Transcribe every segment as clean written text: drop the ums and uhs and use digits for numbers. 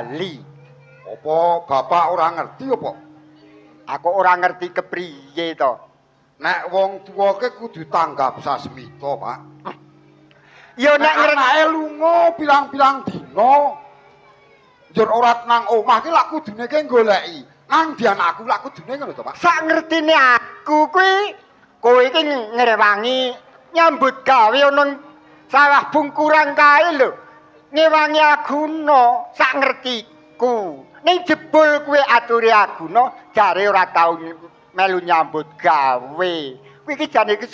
bali. Apa bapak ora ngerti apa? Aku ora ngerti kepriye to. Nek wong tuwa ke kudu tanggap sasmita, Pak. Ya Nek nek ngerti anake lunga pirang-pirang dina njur ora nang omah ki lak kudune ki goleki. Nang ndi anakku lak kudune ngono to, Pak? Sak ngertine aku kuwi kowe iki ngrewangi nyambut gawe ana sawah bungkurang kae lho. Ngewangi Aguna sak ngertiku. Ning jebul kowe aturi Aguna jare ora tau melu nyambut gawe. Kuwi iki jane iki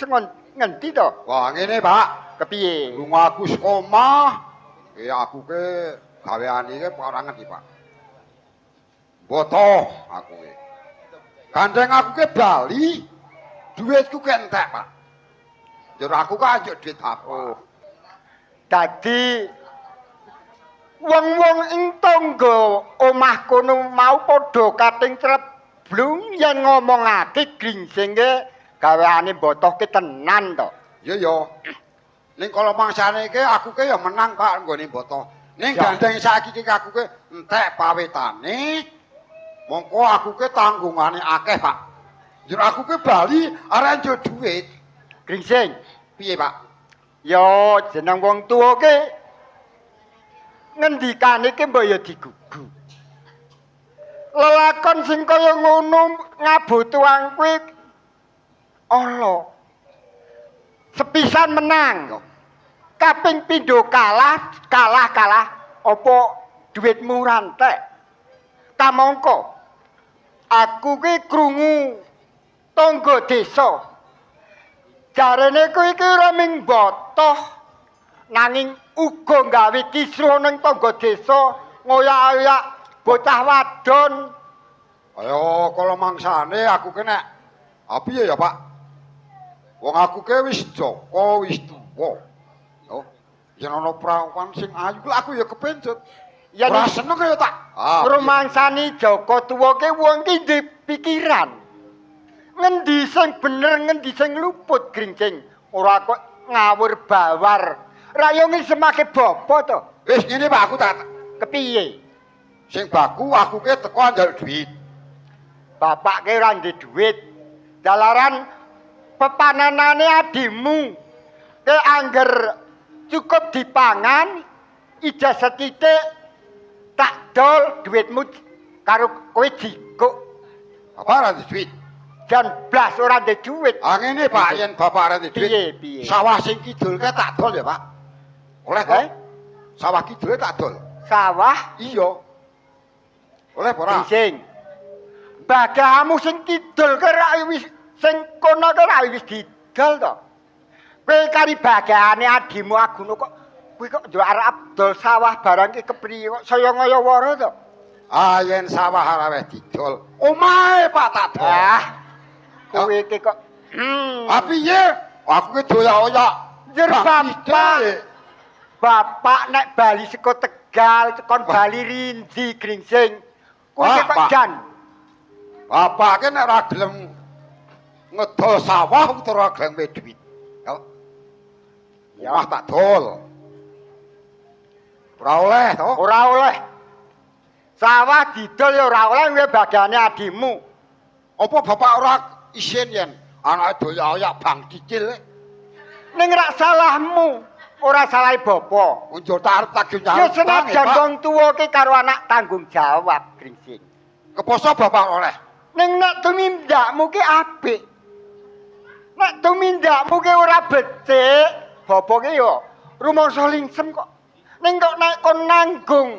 ngendi to? Wah, ngene, Pak. Kepiye? Lunga aku saka omah, aku ke gaweane iki ora ngerti, Pak. Botoh aku ke. Gandeng aku ke bali, duitku ke entek, Pak. Njur aku ka njuk duit apa? Oh. Dadi wong-wong ing tangga omah kono mau padha kating treblung yen ngomongake gringsinge gaweane botohke tenan to. Iya ya. Ning kala mangsane iki aku ke ya menang, Pak, nggone botoh. Ning gandeng saiki iki aku ke entek pawetane. Mongko aku ke tanggungane akeh, Pak. Njur aku ke bali arep njuk duit. Gringsing, Piye, Pak? Ya jeneng wong tuwa ke ngendikane ki mbok ya digugu. Lelakon sing kaya ngono ngabutuang kuwi ala. Sepisan menang. Kaping pindho kalah, kalah, kalah, apa duitmu ora entek? Kamangka aku ki krungu tangga desa. Jarene kuwi iki ora ming botoh nanging uga gawe kisruh ning tangga desa, ngoyak-oyak bocah wadon. Ayo kala mangsane aku ke nek piye ya, Pak? Wong aku ke wis jaka, wis tuwa. Yo, yen ana prawan sing ayu aku ya kepencut. Yen Ora seneng ya tak. Ah, piye? Rumangsani jaka tuwa ke wong ki duwe pikiran. Ngendi sing bener, ngendi sing luput, Gringsing. Ora kok ngawur bawar. Ra yo ngisemake bapa to. Wis ngene, Pak, aku tak Kepiye? Sing baku aku ke teko njaluk duit. Bapak ke ora ndek duit. Jalaran pepanenane adimu ke angger cukup dipangan ijaz sethithik tak dol duitmu karo kowe jikuk. Bapak ora ndek duit. Jan blas ora ndek duit. Ah ngene, Pak, yen bapak ora ndek duit. Piye, piye? Sawah sing kidul ke tak dol ya, Pak. Oleh to? Eh? Sawah kidule tak dol. Sawah? Iya. Oleh apa ora? Sing. Bagamu sing kidul ke rak wis sing kono ke rak wis didol to. Kowe kari bagane adimu Aguna kok kowe kok yo arep dol sawah barang ki kepriye kok saya ngaya wara to. Ah yen sawah ora wis didol, omahe Pak tak dol. Ah. Kowe iki kok Ah piye? Aku ki doyak-oyak. Jer bapak. Bapak nek bali saka Tegal kon bali rinji gringsing. Kowe iki kok jan. Bapak ki nek ora gelem ngedol sawah utawa ora gelem duit. Ya. Omah tak dol. Ora oleh to? Ora oleh. Sawah didol ya ora oleh kuwi bagane adimu. Apa bapak ora isin yen anake doyak-oyak bang cicil? Ning rak salahmu, ora salahe bapa. Unjur tak arep tagih nyaur. Ya senajan wong tuwa ki karo anak tanggung jawab, Gringsing. Keposo bapak oleh. Ning nek tumindakmu ki apik. Nek tumindakmu ki ora becik, bapa ki ya rumangsa lingsem kok. Ning kok nek kon nanggung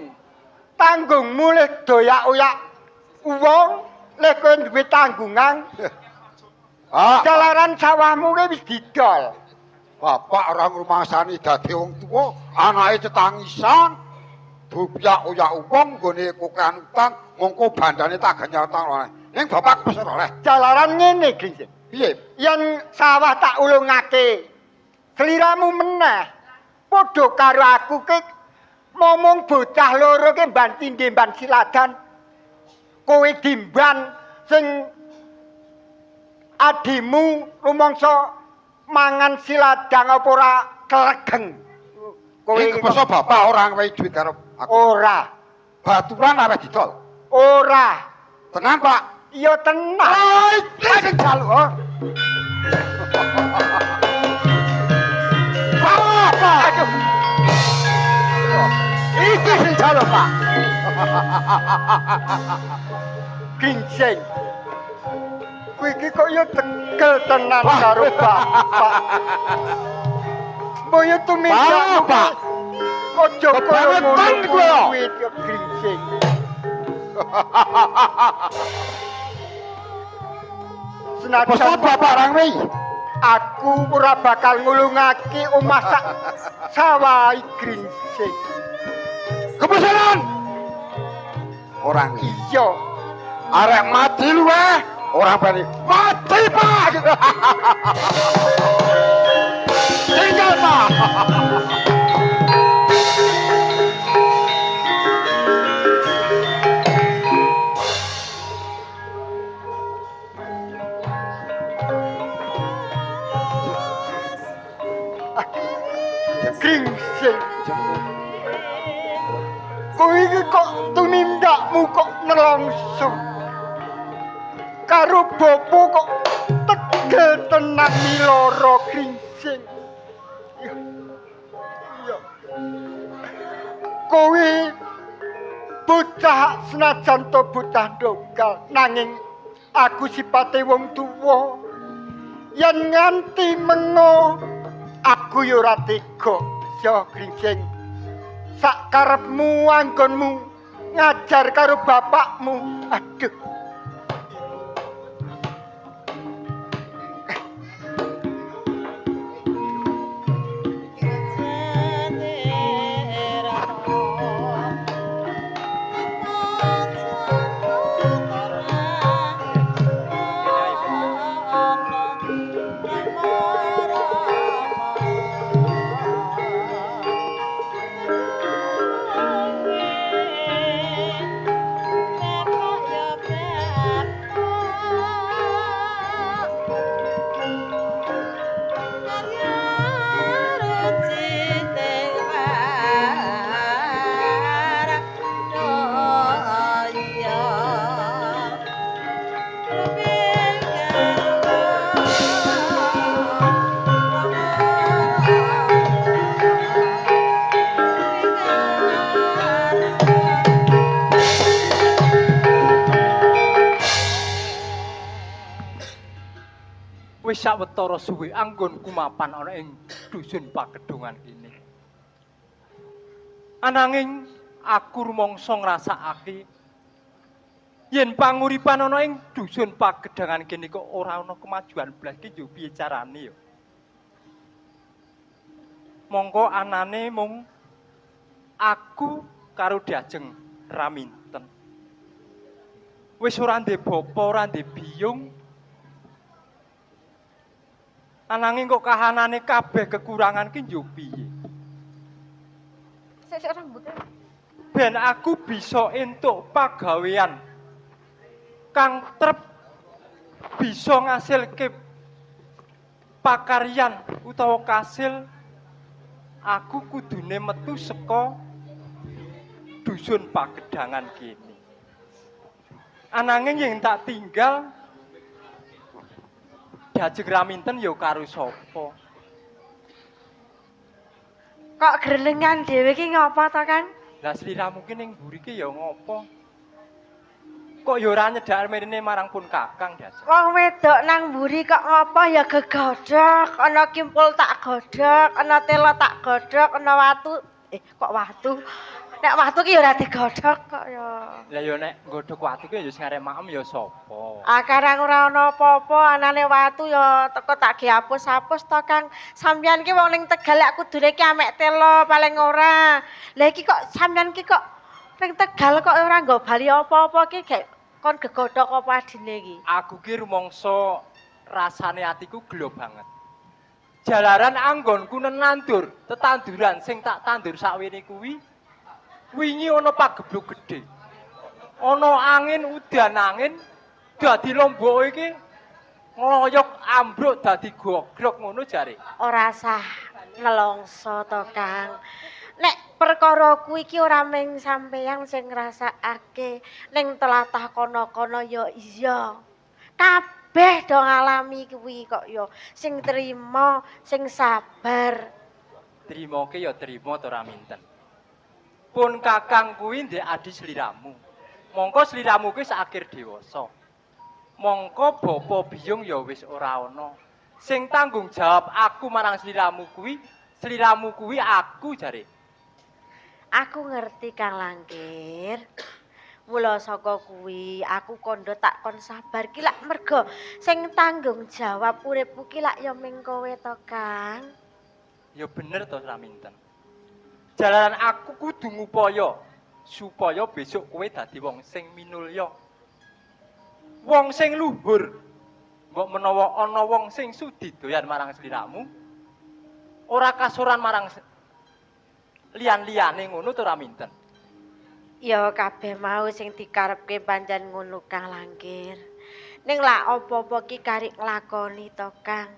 tanggungmu leh doyak-oyak wong, leh kowe duwe tanggungan. Ah, jalaran sawahmu ki wis didol. Bapak ora ngrumangsani dadi wong tuwa, anake tetangisan. Doyak-oyak wong nggone kokean utang, mongko bandane tak ganyar utang oleh. Ning bapak kepesor oleh. Jalaran ngene, Gringsing. Piye? Yen sawah tak ulungake, sliramu meneh. Padha karo aku ki momong bocah loro ki mban tindhe mban siladan. Kowe dimban sing adimu rumangsa mangan siladang apa ora klegeng. Kowe iki keposo bapak ora ngewehi duit karo aku. Ora. Baturan aweh didol. Ora. Tenan, Pak. Iya tenan. Ah, iki sing jaluk. Oh. Pak, Pak. Aduh. Iki sing jaluk, Pak. Gringsing. Kowe iki kok ya tegel tenan karo bapak. Mbok ya tumindakmu Bapak. Aja kaya ngono Kebangetan kowe. kuwi ya gringsing. Masa Senajan bapak rangwi? aku ora bakal ngulungake omah sak sawahi gringsing. Kebesaran. Orang Iya. Arek mati luwe, orang bali. Mati, Pak. Tinggal, Pak. Gringsing. Kowe iki kok tumindakmu kok nelongso. Karo bapa kok tegel tenan miloro gringsing. Iya. Iya. Kowe bocah senajan to bocah dongkal nanging aku sipate wong tuwa. Yen nganti mengo aku ya ora tega. Ya gringsing. Sak karepmu anggonmu ngajar karo bapakmu. Aduh. Wis sawetara suwe anggonku mapan ana ing dusun Pagedhongan kene. Ananging aku rumangsa ngrasakake yen panguripan ana ing dusun Pagedhangan kene kok ora ana kemajuan blas ki yo piye carane yo. Mongko anane mung aku karo Diajeng Raminten. Wis ora ndek bapa, ora ndek biyung. Ananging kok kahanane kabeh kekurangan ki yo piye? Sik sik rambutnya. Ben aku bisa entuk pagawean kang trep bisa ngasilke pakaryan utawa kasil, aku kudune metu saka dusun Pagedhangan kene. Ananging yang tak tinggal Diajeng Raminten ya karo sapa? Kok grelengan dhewe iki ngopo to, Kang? Lah sliramu ki ning mburi ki ya ngopo? Kok ya ora nyedak mrene marang pun Kakang Diajeng. Wong wedok nang mburi kok ngopo ya gegodhog, ana kimpul tak godhog, ana tela tak godhog, ana watu. Kok watu? Nek watu ki ya ora digodhog kok ya. Lah ya nek nggodhog watu ki ya sing arep maem ya sapa? Ah karang ora ana apa-apa, anane watu ya teko tak dihapus-hapus to, Kang. Sampeyan ki wong ning Tegal lek kudune ki amek tela paling ora. Lah iki kok sampeyan ki kok ning Tegal kok ora nggo bali apa-apa ki gek kon gegodhog apa adine iki? Aku ki rumangsa rasane atiku gelo banget. Jalaran anggonku nenandur, tetanduran sing tak tandur sakwene kuwi wingi ana pagebluk gedhe. Ana angin udan angin dadi lombok iki ngloyok ambruk dadi gogrok ngono jare. Ora sah nelongso to, Kang. Nek perkara kuwi iki ora mung sampeyan sing ngrasakake, ning tlatah kono-kono ya iya. Kabeh do ngalami kuwi kok ya. Sing trima, sing sabar. Trimoke ya trima to Raminten. Pun kakang kuwi ndek adi sliramu. Mongko sliramu kuwi sakhir dewasa. Mongko bapa biyung ya wis ora ana. Sing tanggung jawab aku marang sliramu kuwi aku jare. Aku ngerti Kang Langkir. Mula saka kuwi aku kandha tak kon sabar ki lak merga sing tanggung jawab uripku ki lak ya ming kowe to Kang. Ya bener to Raminten. Jalaran aku kudu ngupaya supaya besok kowe dadi wong sing minulya. Wong sing luhur. Mbok menawa ana wong sing sudi doyan marang sliramu, ora kasuran marang liyan-liyane ngono to Raminten. Ya kabeh mau sing dikarepke pancen ngono Kang Langkir. Ning lak apa-apa ki karek nglakoni to Kang.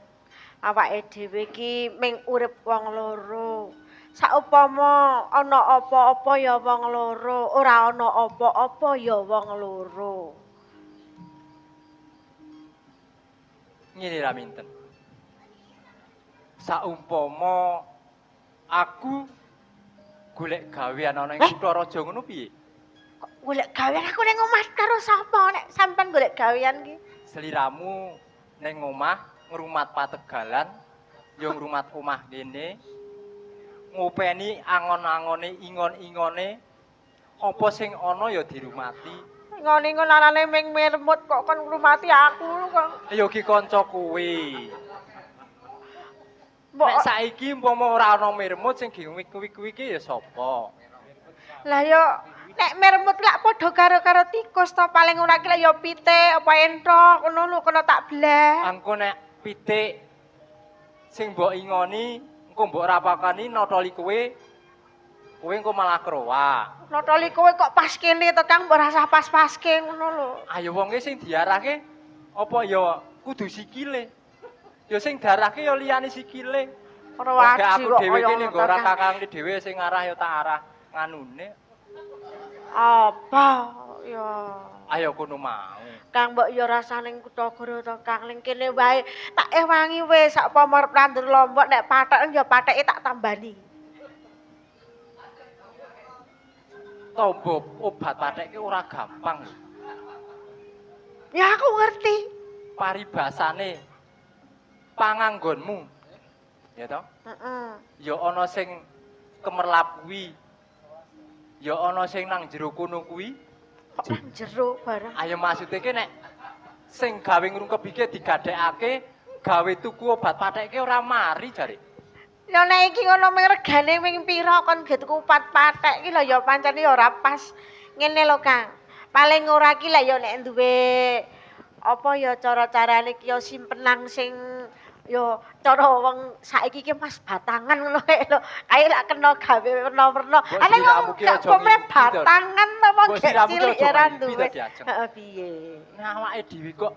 Awake dhewe ki ming urip wong loro. Saupama ana apa-apa ya wong loro, ora ana apa-apa ya wong loro. Ngene Raminten. Saumpama aku golek gawean ana ing kutha raja ngono piye? Kok golek gawean aku ning omah karo sapa nek sampean golek gawean ki? Sliramu ning omah ngrumat pategalan, ya ngrumat omah kene. Ngopeni angon-angone, ingon-ingone, apa sing ana ya dirumati. Ingon-ingon anane ming mirmut kok kon ngrumati aku kok. Ya ki kanca kowe. Nek saiki umpama ora ana mirmut sing kuwi-kuwi ki ya sapa? Lah ya nek mirmut lak padha karo-karo tikus to, paling ora ki lak ya pitik apa enthok ngono lho kena tak bleh. Engko nek pitik sing mbok ingoni engko mbok rapakani notoli kowe, kowe engko malah krowak. Notoli kowe kok pas kene to Kang, mbok rasah pas-paske ngono lho. Ayo wonge sing diarahke apa ya kudu sikile. Ya sing darahke ya liyane sikile. Ora wajib aku dhewe kene nggo ora kakang dhewe sing ngarah ya tak arah nganune. Apa ya? Ayo kono mau. Kang mbok ya rasah ning kutha Goro to Kang, ning kene wae tak ewangi wis sak upama arep nandur lombok nek pathek ya patheke tak tambani. Tombo obat patheke ora gampang lho. Ya aku ngerti. Paribasane panganggonmu. Ya toh? Heeh. Ya ana sing kemerlap kuwi. Ya ana sing nang jero kono kuwi. Kok nang jero barang? Ayo maksude ki nek sing gawe ngrungkep iki digadhekake gawe tuku obat patheke ora mari jare. Ya nek iki ngono ming regane ming pira kon ge tuku obat pathek iki lho ya pancen ya ora pas. Ngene lho Kang. Paling ora ki lha ya nek duwe apa ya cara-carane ki ya simpenan sing ya cara wong saiki ki mas batangan ngono kae lho. Kae lak kena gawe werna-werna. Ana wong gak pomre batangan to wong cilik ya ora duwe. Heeh piye. Nah awake dhewe kok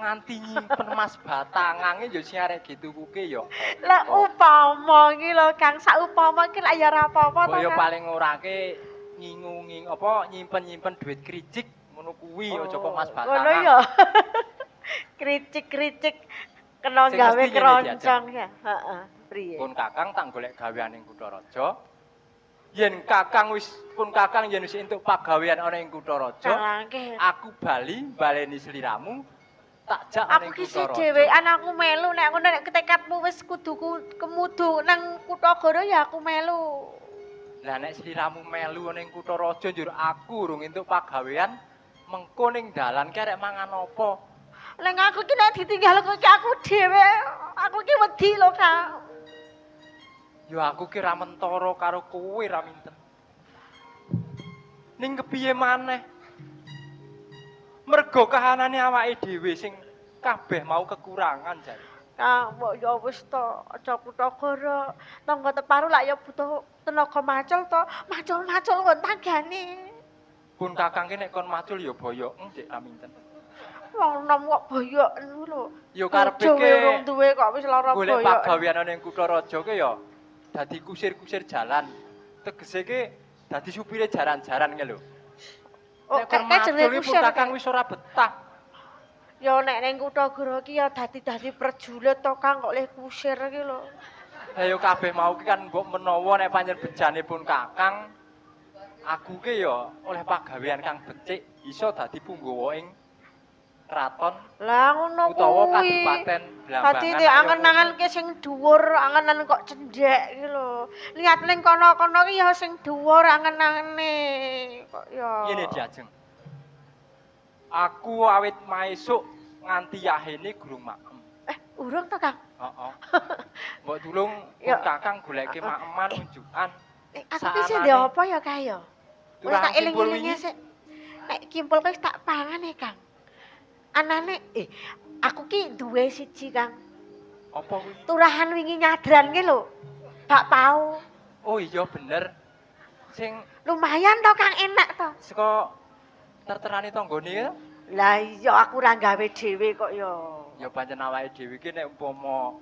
nganti nyimpen mas batangange ya sing arek ditukuke ya. Lah upama iki lho Kang, saupama iki lak ya ora apa-apa to. Ya paling ora ke ngingu-ngingu apa nyimpen-nyimpen duit kricik ngono kuwi aja kok mas batangan. Ngono ya. Kricik-kricik kena gawe keroncong ya. Heeh, priye? Pun Kakang tak golek gawean ing Kutha Raja. Yen Kakang wis pun Kakang yen wis entuk pagawean ana ing Kutha Raja, aku bali baleni sliramu tak jak ana ing Aku ki Kutha Raja. dhewean aku melu nek ngono nek tekadmu wis kudu kemudu nang Kutha Goro ya aku melu. Lah nek sliramu melu ana ing Kutha Raja njur aku urung entuk pagawean, mengko ning dalan ki arek mangan apa? Nek aku ki nek ditinggal kowe ki aku dhewe, aku ki wedi lho, Kang. Ya aku ki ra mentara karo kowe Raminten. Ning kepiye maneh? Mergo kahanane awake dhewe sing kabeh mau kekurangan jare. Kang, mbok ya wis to, aja kutha Goro. Tangga teparu lak ya butuh tenaga macul to, macul-macul kon tanggane. Pun Kakang ki nek kon macul ya boyoken Dik Raminten. Wong nom kok boyoken lho. Ya karepe ki urung duwe kok wis lara golek boyoken. Pagawean ana ing Kutha Raja ki ya dadi kusir-kusir jalan. Tegese ki dadi supire jaran-jaran ki lho. Oh, Nek kon kae jenenge madul iki pun kusir. Kakang wis ora betah. Ya nek ning kutha Goro ki ya dadi-dadi prejulit to Kang kok leh kusir ki lho. Lah ya kabeh mau ki kan mbok menawa nek pancen bejane pun Kakang, aku ki ya oleh pagawean kang becik iso dadi punggawa ing kraton Lah ngono utawa kuwi. kabupaten Blambangan. Dadi di angen-angen ki sing dhuwur, angen-angen kok cendhek ki lho. Lihat ning kono-kono ki ya sing dhuwur angen-angene kok ya. Ngene Diajeng. Aku awit maesuk nganti yahene gurung maem. Eh, urung to Kang? Heeh. Mbok tulung Ya. pun Kakang goleke maeman unjukan. Aku ki sing Saanane. ndek apa ya kae ya? Wis Turahan tak kimpul eling-elinge wingi. sik. Nek kimpul ki wis tak pangan e, Kang. Anane aku ki duwe siji, Kang. Apa kuwi? Turahan wingi nyadran ki lho. Bakpao. Oh iya bener. Sing Lumayan to Kang, enak to. saka terterane tanggane ya. Lah iya aku ora gawe dhewe kok ya. Ya pancen awake dhewe iki nek umpama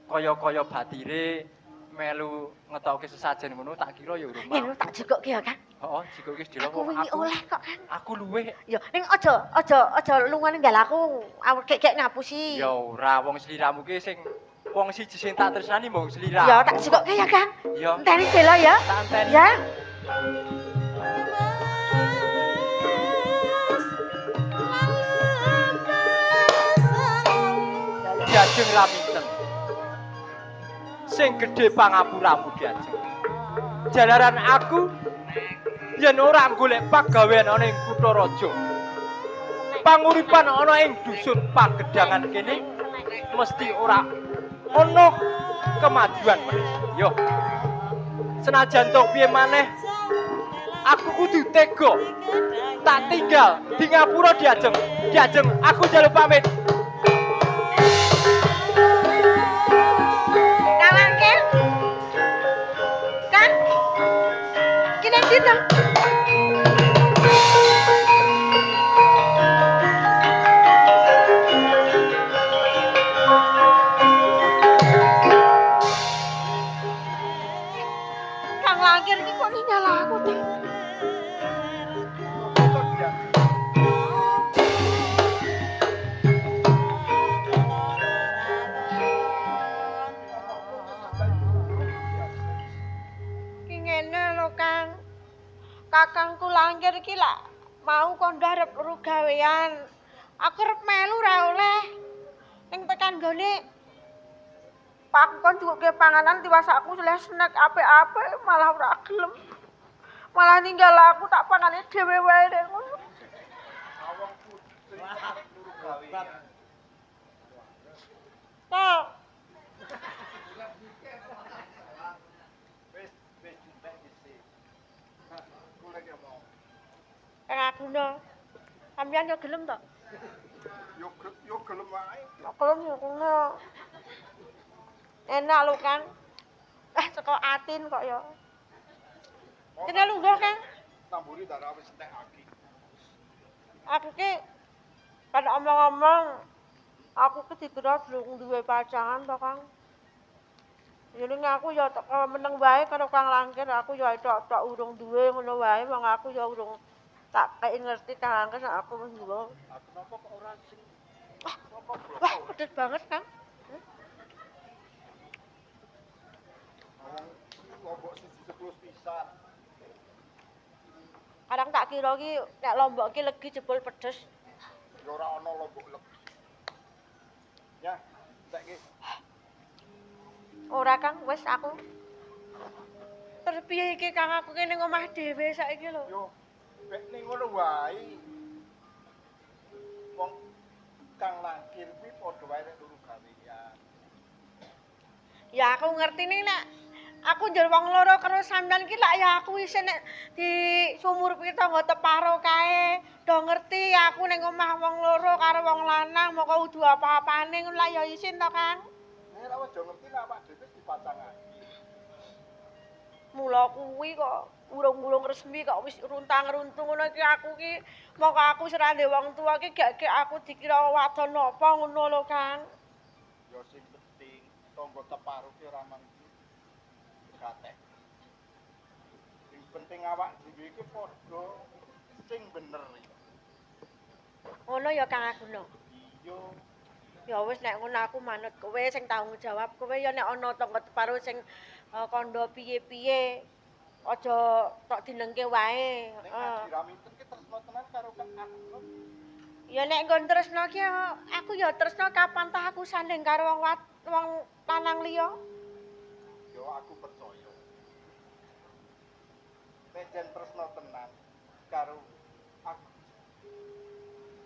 kaya-kaya batire melu ngetokke sesajen ngono tak kira ya urung Ngene mampu. tak jukukke ya, Kang. Heeh, jikoke sedhela Aku wingi oleh kok, Kang. Aku luwih. Ya, ning aja aja aja lunga ninggal aku. Aku gek-gek ngapusi. Ya ora wong sliramu ki sing wong siji sing tak tresnani mung sliramu. Ya tak jukukke ya, Kang. Ya. Enteni delo ya. Tak enteni. Ya. Diajeng Raminten. Sing gedhe pangapuramu Diajeng. Jalaran aku yen ora golek pagawean ana ing kutha raja. Panguripan ana ing dusun Pagedangan kene mesti ora ana kemajuan meneh. Yo. Senajan to piye maneh aku kudu tega. Tak tinggal di ngapura Diajeng. Diajeng, aku njaluk pamit. Kang Angkel. Kang. Ki nang ndi to? Kang Langkir iki kok ninggal aku ta? Ki ngene lho Kang. Kakangku Langkir iki lak mau kondo arep luru gawean. Aku arep melu ra oleh. Ning tekan gone Pak aku kon jukuke panganan tiwas aku oleh snack apik-apik malah ora gelem. Malah ninggal aku tak pangane dhewe wae nek ngono. Tok. Kang Aguna. Sampeyan yo gelem to? Yo gelem wae. Yo gelem yo kono. Enak lho, Kang. Saka atin kok ya. Kene lungguh, Kang. Tamburi darah wis entek aki. Aku ki kan omong-omong aku ki dikira durung duwe pacangan to, Kang. Ya ning aku ya teko meneng wae karo Kang Langkir, aku ya tok-tok urung duwe ngono wae, wong aku ya urung tak kei ngerti Kang Langkir nek aku wis duwe. Aku napa kok ora sing Wah, pedes banget, Kang. Lombok siji 10 pisan. Kadang tak kira ki nek lombok ki legi jebul pedes. Ya ora ana lombok legi. Ya, entek ki. Ora, Kang, wis aku. Terus piye iki Kang aku ki ning omah dhewe saiki lho. Yo, bek ning ngono wae. Wong Kang Langkir kuwi padha wae nek luru gawean. Ya aku ngerti nih nek aku njur wong loro karo sampean ki lak ya aku isih nek di sumur kuwi tangga teparo kae. Do ngerti aku ning omah wong loro karo wong lanang moko kudu apa-apane ngono lak ya isin to, Kang. Nek ora aja ngerti nek awak dhewe dipacangake. Mula kuwi kok urung-urung resmi kok wis runtang-runtung ngono iki aku ki moko aku wis ora ndek wong tuwa ki gak aku dikira wadon apa ngono lho, Kang. Ya sing penting tangga teparo ki ora mangki. gatek. Sing penting awak dhewe iki padha sing bener iki. Ngono ya Kang Aguna. Iya. Ya wis nek ngono aku manut kowe sing tanggung jawab kowe ya nek ana tangga teparo sing kandha piye-piye aja tok dinengke wae. Nek Heeh. Adi Raminten ki tresno tenan karo Kang Aguna. Ya nek nggon tresno ki aku ya tresno kapan tah aku sanding karo wong wong lanang liya. Yo aku percaya. Nek jen tresno tenan karo aku.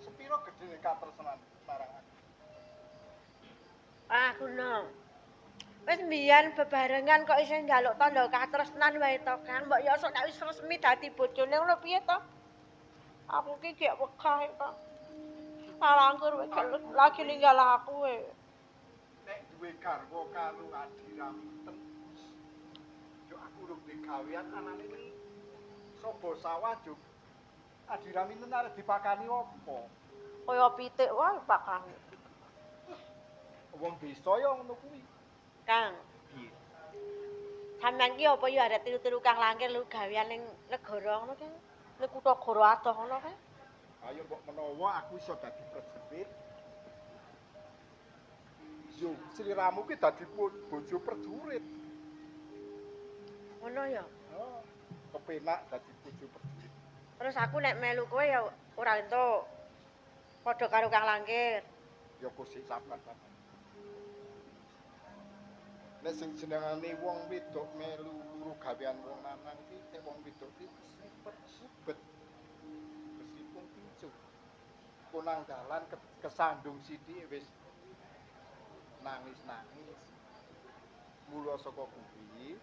Sepiro gedene katresnan marang aku? Aku no. Wis mbiyen bebarengan kok isih njaluk tandha katresnan wae to, Kang. Mbok ya sok nek wis resmi dadi bojone ngono piye to? Aku ki gek wegah kok. Alangkur wis lagi ninggal aku e. Nek duwe garwa karo Adi Raminten, yo aku urung duwe gawean anane ning sobo sawah yo Adi Raminten arep dipakani apa? Kaya pitik wae pakane. Wong desa ya ngono kuwi. Kang, Piye? Sampeyan ki apa ya arep tiru-tiru Kang Langkir lu gawean ning negara ngono ki? Ning kutha Goro adoh ngono ki? Ayo mbok menawa aku iso dadi prajurit. Yo, sliramu ki dadi bojo prajurit. Ngono ya. Oh, kepenak dadi bojo prajurit. Terus aku nek melu kowe ya ora entuk. Padha karo Kang Langkir. Ya kok sik sabar sabar. Nek sing jenengane wong wedok melu luru gawean wong lanang ki, nek wong wedok ki kesripet subet. Kesripun pincuk. Konang dalan kesandung sithik wis nangis-nangis. Mula saka kuwi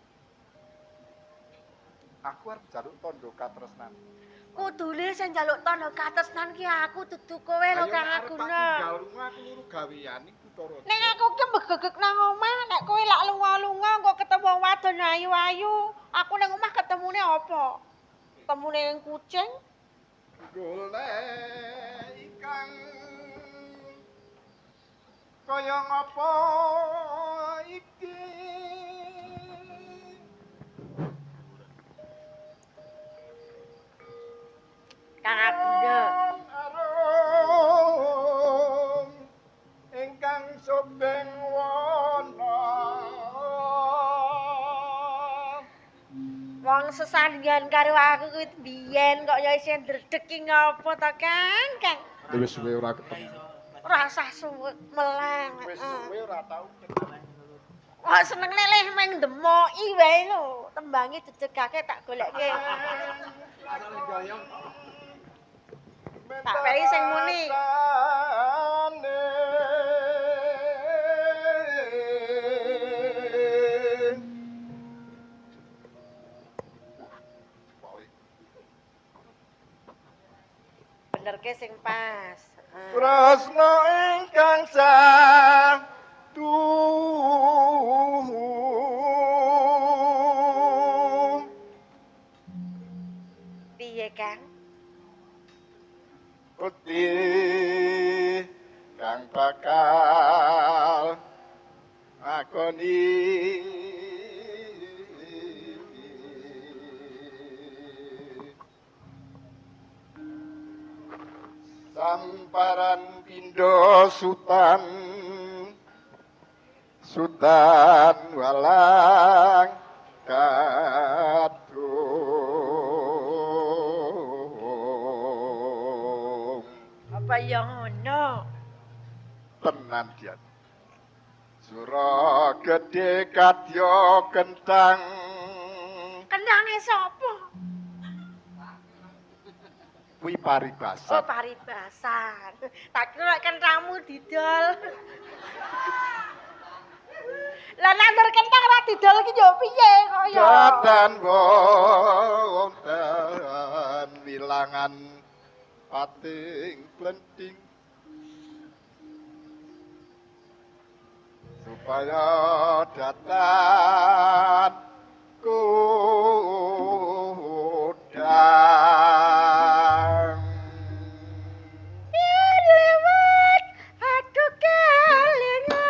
aku arep njaluk tandha katresnan. Kudune sing njaluk tandha katresnan ki aku dudu kowe lho Kang Ayo, arep tak Aguna. tinggal lunga aku luru gawean ning kutha raja. Nek aku ki mbegegeg nang omah, nek kowe lak lunga-lunga kok ketemu wong wadon ayu-ayu, aku nang omah ketemune apa? Ketemune yang kucing. Golek ikang kaya ngapa iki? Kang Aguna. Arum ingkang sobeng wana. Wong sesandingan karo aku kuwi biyen kok ya isih ndredeg ki ngopo to Kang? Kang Wis suwe ora ketemu. ora usah suwe melang. Wis suwe ora tau ketemu. Wah seneng leh meng demoki wae lho. Tembange jejegake tak golekke. Tak wehi sing muni. Benerke sing pas. Heeh. Tresna ingkang satu. Piye Kang? Putih kang bakal akoni. Samparan pindha sutan sutan walang kadung. Apa ya ngono? Tenan dian. Sura gedhe kadya kentang. Kentange sapa? Kuwi paribasan. Oh, paribasan. Tak kira kentangmu didol. Lah nandur kentang ora didol ki yo piye kok ya? Datan wonten wilangan pating plenting supaya datan kudang. Yen lewat aku kelingan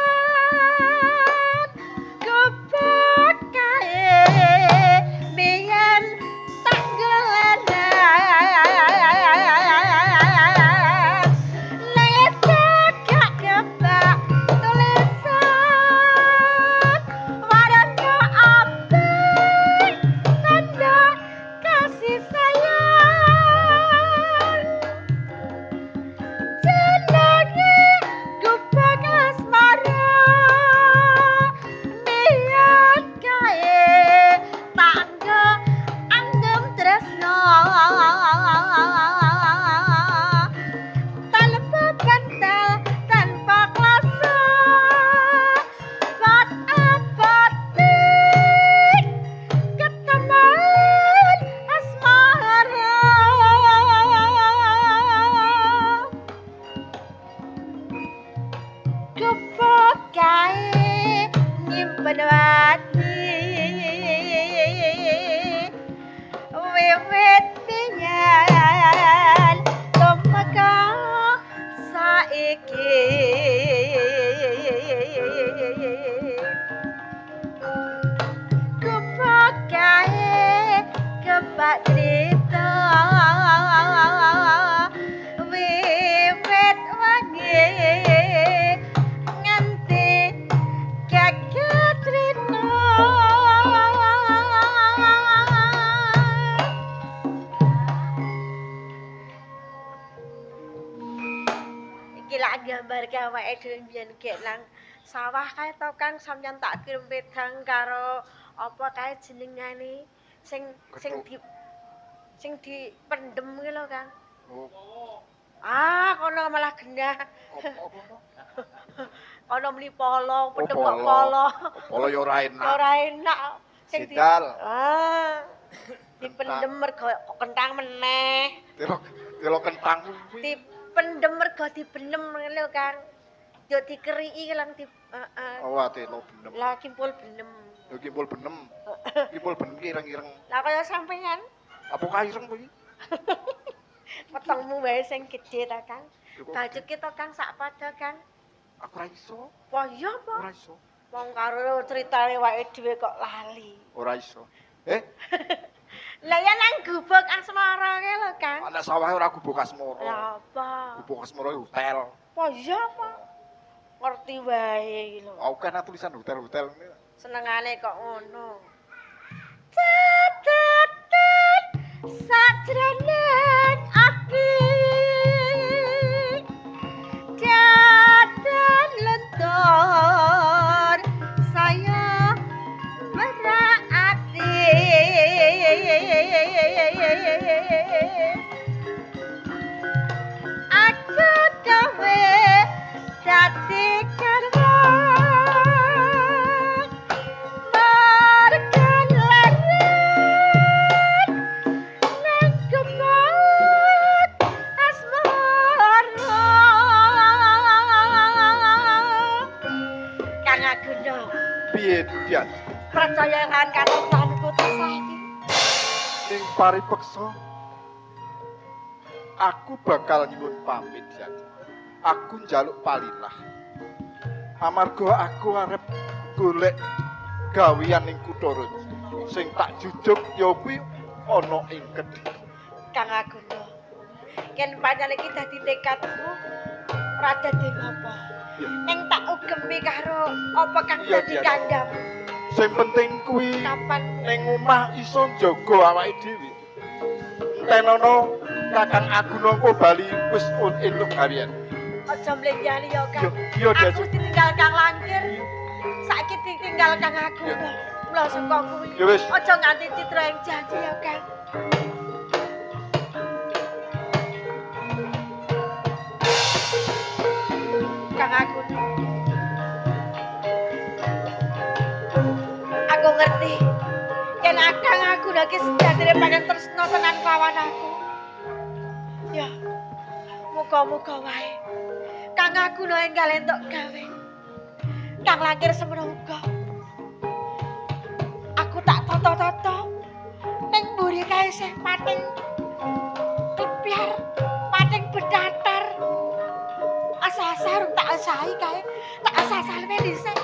gebak kae. Iki lak gambarke awake dhewe mbiyen gek nang sawah kae to Kang, sampeyan tak kirim wedang karo apa kae jenengane sing sing di sing dipendem ki lho Kang. Oh. Ah, kono malah genah. Apa? Kono muni polo, pendem kok polo. polo. Polo ya ora enak. Ora enak. Sing di Sindal. Ah. Dipendem mergo kentang meneh. Telo kentang kuwi. Dipendem mergo dibenem lho Kang. Yo dikeriki lang di heeh. Oh, telo benem. Lah kimpul benem. Yo kimpul benem. Kimpul benem ki ireng-ireng. Lah kaya sampeyan Apa kae ireng kuwi? wetengmu wae sing gedhe ta Kang. Lho kok Bajuke to Kang sak padha Kang. Aku ora iso. Wah iya apa? Ora iso. Wong karo critane awake dhewe kok lali. Ora iso. Lah ya nang gubuk asmara ke lho Kang. Ana sawahe ora gubuk asmara. Lah apa? Gubuk asmara hotel. Wah iya apa? Ngerti wae iki lho. Aku kan tulisan hotel-hotel ngene. Senengane kok ngono. Tet tet tet sajroning ati. Dadan lentur saya merati. Aku gawe dadi karwan margan leren nang kebon asmara. Kang Aguna, Piye, Dian? Percaya lan katresnanku saiki. Ning paripeksa aku bakal nyuwun pamit, Dian. Aku njaluk palilah. Amarga aku arep golek gawean ning kutha Rejo. Sing tak jujuk ya kuwi ana ing Kediri. Kang Aguna, yen pancen iki dadi tekadmu ora dadi apa. Ning tak ugemi karo apa kang Iya, dadi Dian. kandhamu. Sing penting kuwi Kapan ning omah iso njaga awake dhewe. Entenono Kakang Aguna engko bali wis entuk gawean. Aja mlenjani ya Kang. Iya, Dian. Aku ditinggal Kang Langkir. Saiki ditinggal Kang Aguna. Mula saka kuwi. Ya wis. Aja nganti citra ing janji ya Kang. Kang Aguna. Aku ngerti. Yen Kang Aguna ki sejatine pancen tresna tenan kelawan aku. Ya. Muga-muga wae. Kang Aguna enggal entuk gawe. Kang Langkir semono uga. Aku tak toto-toto. Ning mburi kae isih pating kepyar, pating bedatar. Asa-asa rung tak asahi kae, tak asah-asah luwih dhisik.